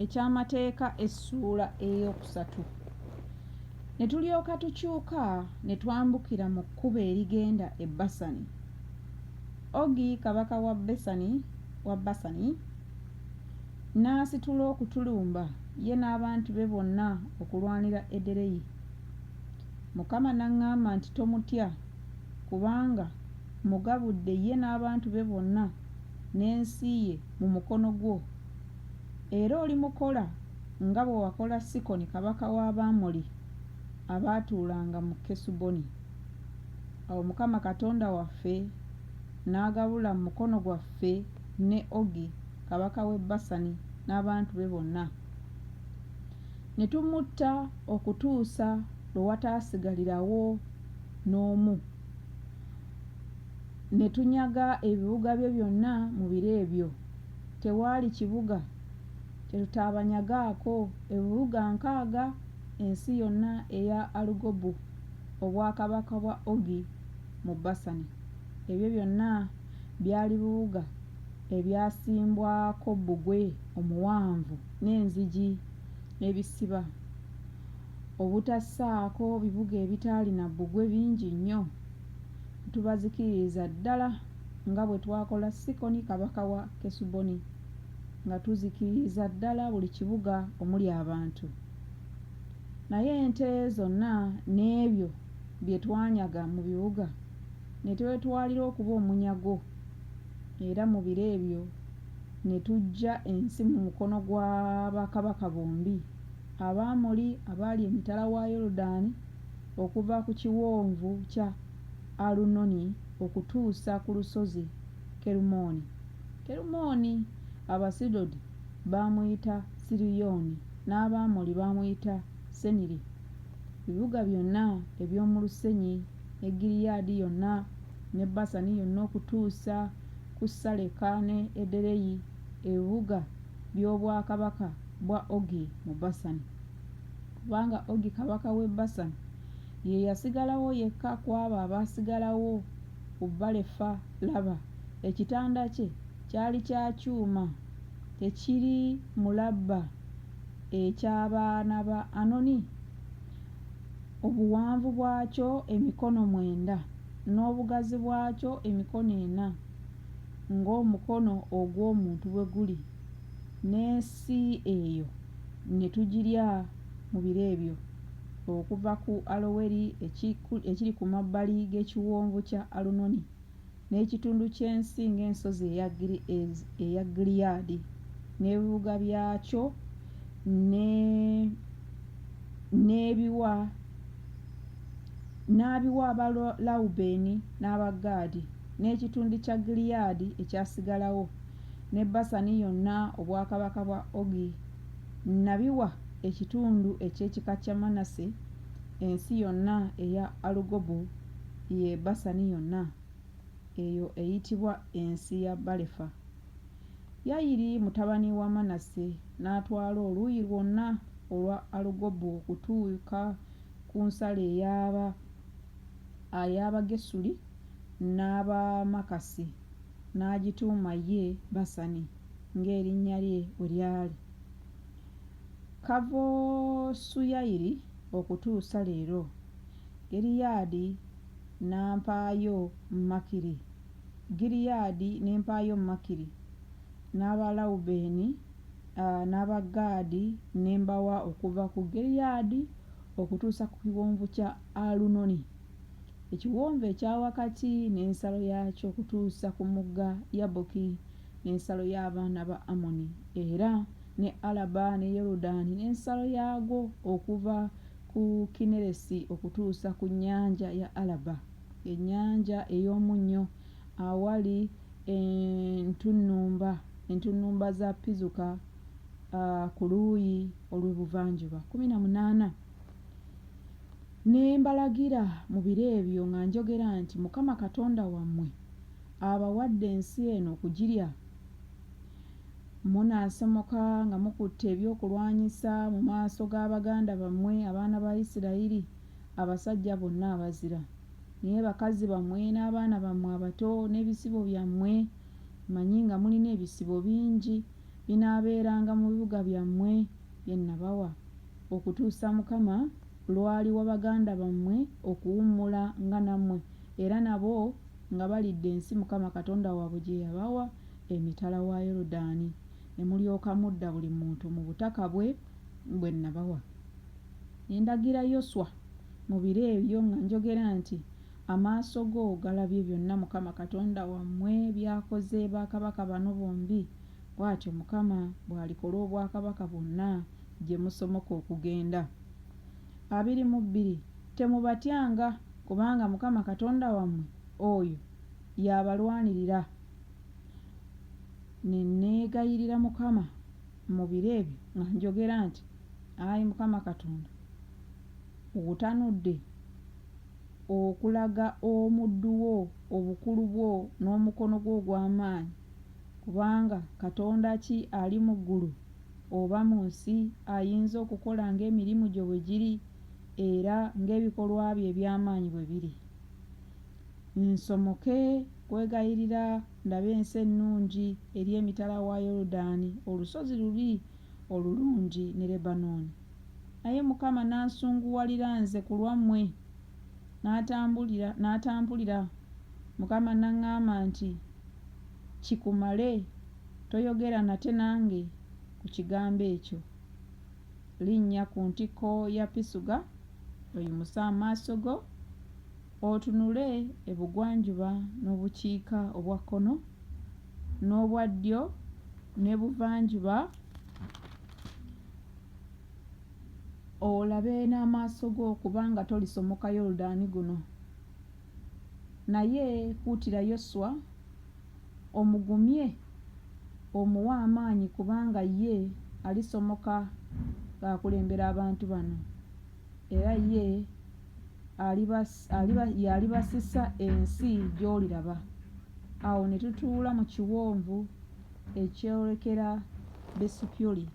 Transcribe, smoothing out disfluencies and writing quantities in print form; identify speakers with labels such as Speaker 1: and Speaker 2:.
Speaker 1: Eky'Amateeka essuula eyookusatu. Ne tulyoka tukyuka ne twambukira mu kkubo erigenda e Basani. Ogi kabaka wa Besani wa Basani n'asitula okutulumba ye n'abantu be bonna okulwanira Ederei. Mukama n'aŋŋamba nti Tomutya, kubanga mmugabudde ye n'abantu be bonna n'ensi ye mu mukono gwo, era olimukola nga bwe wakola Sikoni kabaka w'Abamoli abaatuulanga mu Kesuboni. Awo Mukama Katonda waffe n'agabula mu mukono gwaffe ne Ogi kabaka w'e Basani n'abantu be bonna. Ne tumutta okutuusa lwe wataasigalirawo n'omu. Ne tunyaga ebibuga bye byonna mu biro ebyo. Tewaali kibuga kye tutaabanyagaako, ebibuga 60, ensi yonna eya Alugobu, obwakabaka bwa Ogi mu Basani. Ebyo byonna byali bibuga ebyasimbwako bbugwe omuwanvu n'enzigi n'ebisiba, obutassaako bibuga ebitaalina bbugwe bingi nnyo. Ne tubazikiririza ddala nga bwe twakola Sikoni kabaka wa Kesuboni, nga tuzikiririza ddala buli kibuga omuli abantu. Naye ente zonna n'ebyo bye twanyaga mu bibuga ne twetwalira okuba omunyago, era mu biro ebyo ne tuggya ensi mu mukono gwa bakabaka bombi, Abamoli abaali emitala wa Yoludaani okuva ku kiwonvu kya Alunoni okutuusa ku lusozi Kerumooni. Kerumooni Abasidodi baamuyita Siriyooni, n'Abamoli baamuyita Seniri. Ebibuga byonna eby'omu lusenyi, ne Gireyaadi yonna, ne Basani yonna okutuusa ku Saleka ne Ederei, ebibuga by'obwakabaka bwa Ogi mu Basani. Kubanga Ogi kabaka w'e Basani ye yasigalawo yekka ku abo abaasigalawo ku Balefa, laba, ekitanda kye kyali kya kyuma, tekiri mu Labba eky'abaana ba Anoni? Obuwanvu bwakyo emikono mwenda, n'obugazi bwakyo emikono ena, ng'omukono ogw'omuntu bwe guli, n'ensi eyo ne tugirya mu biro ebyo, okuva ku Aloweri ekiri ku mabbali g'ekiwonvu kya Alunoni, n'ekitundu ky'ensi ng'ensozi eya Gileyaadi, n'ebibuga byakyo, n'ebiwa, n'abiwa aba Lewubeeni n'aba Gaadi, n'ekitundu kya Gileyaadi ekyasigalawo, ne Basani yonna, obwakabaka bwa Ogi, nabiwa ekitundu eky'ekika kya Manase, ensi yonna eya Alugobu, ye Basani yonna, eyo eyitibwa ensi ya Balefa. Yayiri mutabani wa Manase n'atwala oluuyi lwonna olwa Alugobu okutuuka ku nsalo ey'Abagesuli n'Abamakasi, n'agituuma ye Basani ng'erinnya lye bwe lyali. Kavosuyayiri okutuusa leero. Gireyaadi n'ampaayo Makiri. Gireyaadi ne mpaayo Makiri, n'Abalewubeeni n'Abagaadi ne mbawa okuva ku Gireyaadi okutuusa ku kiwonvu kya Alunoni, ekiwonvu ekya wakati n'ensalo yaakyo okutuusa ku mugga Yaboki n'ensalo y'abaana ba Amoni, era ne Alaba ne Yoludaani n'ensalo yaagwo okuva ku Kinneresi okutuusa ku nnyanja ya Alaba, Ennyanja ey'Omunnyo, awali entunnumba, entunnumba za Pizuka ku luuyi olw'ebuvanjuba. 18. Ne mbalagira mu biro ebyo nga njogera nti Mukama Katonda wammwe abawadde ensi eno okugirya, Munaasomoka nga mukutte ebyokulwanyisa mu maaso ga baganda bammwe abaana ba Isirayiri, abasajja bonna abazira. Naye bakazi bammwe n'abaana bammwe abato n'ebisibo byammwe, mmanyi nga mulina ebisibo bingi, Binaabeeranga mu bibuga byammwe bye nnabawa, okutuusa Mukama lw'aliwa baganda bammwe okuwummula nga nammwe, era nabo nga balidde ensi Mukama Katonda waabwe gye yabawa emitala wa Yoludaani, ne mulyoka mudda buli muntu mu butaka bwe bwe nnabawa. Ne ndagira Yoswa mu biro ebyo nga njogera nti Amaaso go galabye byonna Mukama Katonda wammwe by'akoze bakabaka bano bombi, bw'atyo Mukama bw'alikola obwakabaka bwonna gye musomoka okugenda. 22 temubatyanga, kubanga Mukama Katonda wammwe oyo y'abalwanirira. Ne neegayirira Mukama mu biro ebyo nga njogera nti Ayi Mukama Katonda, otanudde okulaga omuddu wo obukulu bwo n'omukono gwo ogw'amaanyi, kubanga Katonda ki ali mu ggulu oba mu nsi ayinza okukola ng'emirimu gyo bwe giri era ng'ebikolwa byo eby'amaanyi bwe biri? Nsomoke kwegayirira ndabe ensi ennungi eri emitala wa Yoludaani, olusozi luli olulungi ne Lebanooni. Naye Mukama n'ansunguwalira nze ku lwammwe, n'atampulira. Mukama n'aŋŋamba nti, Kikumale, toyogera nate nange ku kigambo ekyo. Linnya ku ntikko ya Pisuga, oyimuse amaaso go, otunule ebugwanjuba n'obukiika obwa kkono n'obwa ddyo n'ebuvanjuba, Olabe n'amaaso go, kubanga tolisomoka Yoludaani guno. Naye kuutira Yoswa, omugumye, omuwe amaanyi, kubanga ye alisomoka ng'akulembera abantu bano, era ye y'alibasisa ensi gy'oliraba. Awo ne tutuula mu kiwonvu ekyolekera Besupyoli.